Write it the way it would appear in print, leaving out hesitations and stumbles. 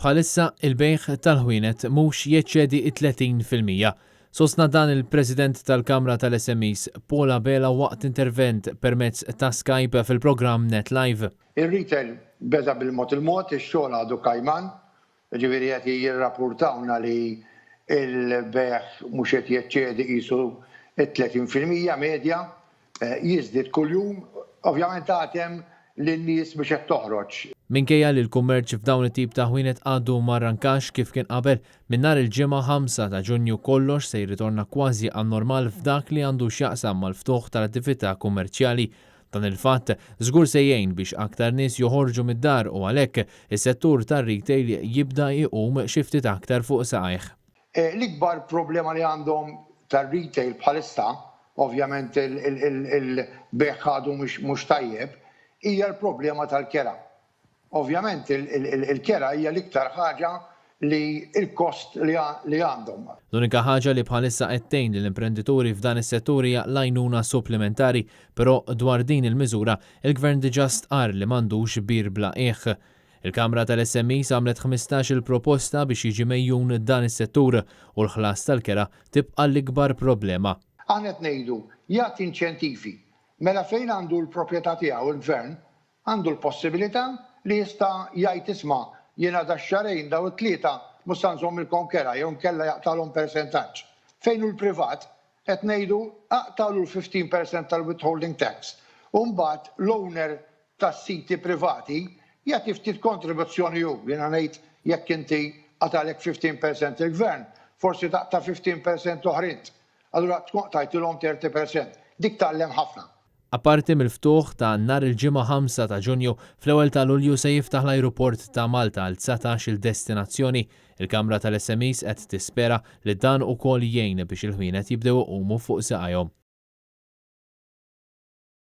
Bħalissa, il-bejgħ tal-ħwienet mhux jeċċedi t-30%. Sostna dan il-President tal-Kamra tal-SMEs, Paul Abela waqt intervent permezz ta' Skype fil-programm Net Live. Ir-retail beda bil-mod il-mod, ix-xogħol għadu kajman, jiġifieri qed jirrapurtawna li l-bejgħ mhux qed jeċċedi qisu t-30% medja, jiżdied kuljum, ovvjament għad hemm lin-nies mhux qed toħroġ. Minkejja li l-kummerċ f'dawn it-tip ta' ħwienet għadu ma rrankax kif kien qabel, minn nhar il-Ġimgħa 5 ta' Ġunju kollox se jirritorna kważi għan-normal f'dak li għandu x'jaqsam mal-ftuħ tal-attività kummerċjali. Dan il-fatt żgur se jgħin biex aktar nies joħorġu mid-dar u għalhekk is-settur tar-retail jibda jqum xi ftit aktar fuq saqajh. L-ikbar problema li għandhom tar-retail bħalissa, ovvjament il-bejgħ għadu mhux tajjeb, hija l-problema tal-kera. Ovvjament il-kera hija l-iktar ħaġa li l-kost li għandhom. L-unika ħaġa li bħalissa qed tgħin lill-imprendituri f'dan is-settur hija l-għajnuna supplimentari, però dwar din il-miżura, il-Gvern diġà stqarr li m'għandux bir bla qiegħ. Il-Kamra tal-SMEs għamlet 15-il proposta biex jiġi megħjun dan is-settur u l-ħlas tal-kera tibqa' l-ikbar problema. Aħna qed ngħidu jagħti inċentivi. Mela fejn għandu l-proprjetà tiegħu l-Gvern għandu l-possibilità li jista' jgħid isma' jiena dax-xahrejn daw it-tlieta mhux sa nżommilkom kera jew inkella jaqtagħlhom persentaġġ. Fejn hu l-privat qed ngħidu aqtagħlu l-15% tal-withholding tax u mbagħad l-owner tas-siti privati jagħti ftit kontribuzzjoni hu, jiena ngħid jekk inti qatagħlek 15% il-gvern, forsi taqta' 15% oħra int. Allura tkun qtajtilhom 30%. Dik tgħallem ħafna. Apparti mill-ftuħ ta' nhar il-Ġimgħa 5 ta' Ġunju, fl-ewwel ta' Lulju se jiftaħ l-ajruport ta' Malta għal 19-il destinazzjoni. Il-Kamra tal-SMEs qed tispera li dan ukoll jgħin biex il-ħwienet jibdew iqumu fuq saqajhom.